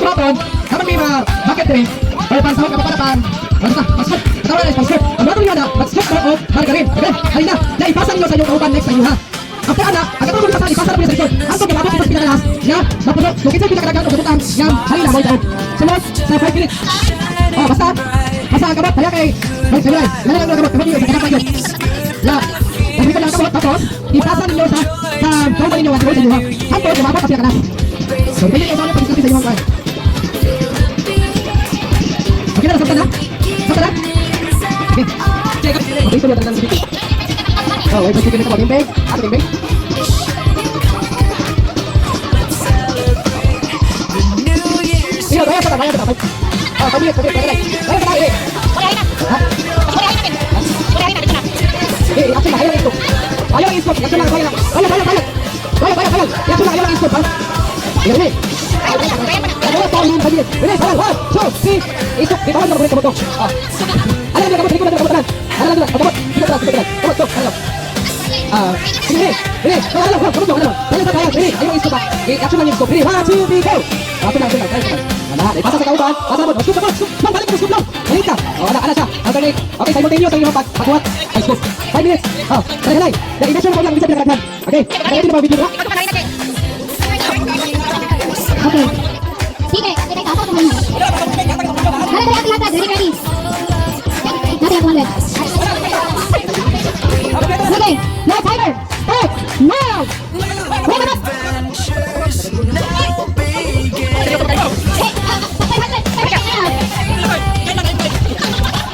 Buhaton, kapag may mga bucket tray, or pansahog ka pa para pan, basta, pang-scoop, katawag na is pang-scoop. Ang buhaton ninyo na, mag-scoop mo og margarine. Okay? Halina, na ipasa ninyo sa inyong kauban next sa inyo ha. After ana, ang katong ipasa, ipasa na po niya sa likod. Hantong mabot ito sa pinakalas, nga, mapuno, kung kinsa pinakadagan og gabutang, nga, halina mo itaog. Sunod, sa 5 minutes. Oh, basta, basta ang kamot, kaya kay, may sabihin, wala lang ang kamot, kamot ninyo sa kamot ninyo. Ya, tapos lang ang kamot, tapos, ipasa ninyo sa kauban ninyo, ang sa inyo ha. Hantong, mabot sa pinakalas. So, dili kayo sa pag-discuss sa inyong kwan. Okay na, sabta na? Sabta na? Okay. Check. Okay, so lang. Oh, wait, sige na ka, big. Ato big. New Year's Iyo, kaya sa kaya sa. Oh, pabilis, pabilis, pabilis. Kaya sa kaya. Ha? Eh, action na, ayaw lang iskop. Ayaw lang iskop, action lang, kaya lang. Kaya, kaya, kaya. Kaya, kaya, kaya. Action lang, ayaw lang iskop, ha? Sige, dali. Ayaw lang, tawag, pabilis. Bilis, kaya, one, two, three. Iskop, dito lang, kamot to. Ah. Ano lang, kamot, likod lang, kamot lang. Ano lang, kamot, likod lang, likod lang. Kamot, to, ano lang. Ah, sige, bilis. Kaya lang, kamot, kamot lang. Kaya sa kaya, bilis, ayaw iskop, ha? Eh, action lang yung iskop. Bilis, one, two, three, go. Action lang, action lang, kaya, kaya. Wala, ipasa sa kauban. Pasa mo, scoop, scoop, scoop. Lang, balik mo, scoop lang. Balik ka. Oh, ala, ala siya. Alternate. Okay, simultaneous ang inyong pagbuhat. Ay, scoop. 5 minutes. Oh, halay, halay. I-measure mo lang, bisa pinakadaghan. Okay, kaya din mga video na. Okay. Sige, sige, asa ko muna. Hala, dali, ate, hatag. Ready, ready. Natin ang 200. Okay, now timer. Start now. Wait a minute. Adventures now begin. Hey, 500, 500.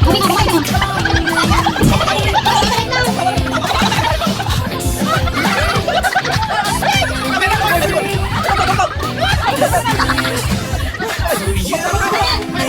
Okay, okay, okay. You and me.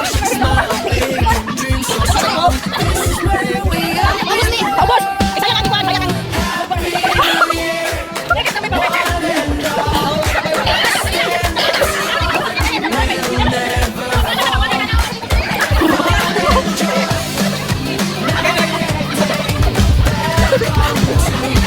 Smile big, dream so strong. This is where we are. Happy New Year. One and all. Stand us. We'll never fall. Pride and joy. Back on the team.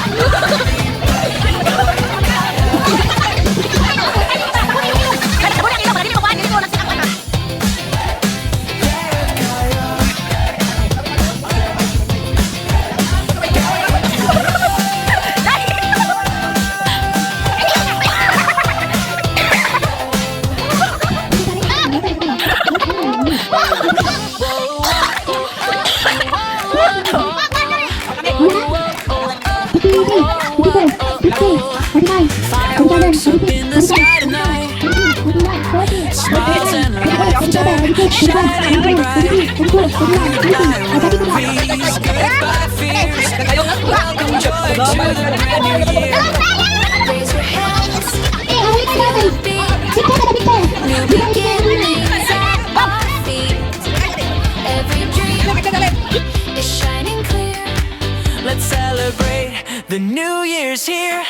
53, 54, 50, 49, Fireworks 47, up in the 46, sky tonight. 49, 40, Smiles and 48, laughter 47, shining bright. 48, 49, 50. Worries, goodbye fears. Welcome joy to the brand new year. Raise your hands, Eh, ang ulit natin. 50 na 50. New beginnings at our feet. Every dream is shining clear. Let's celebrate, the new year's here.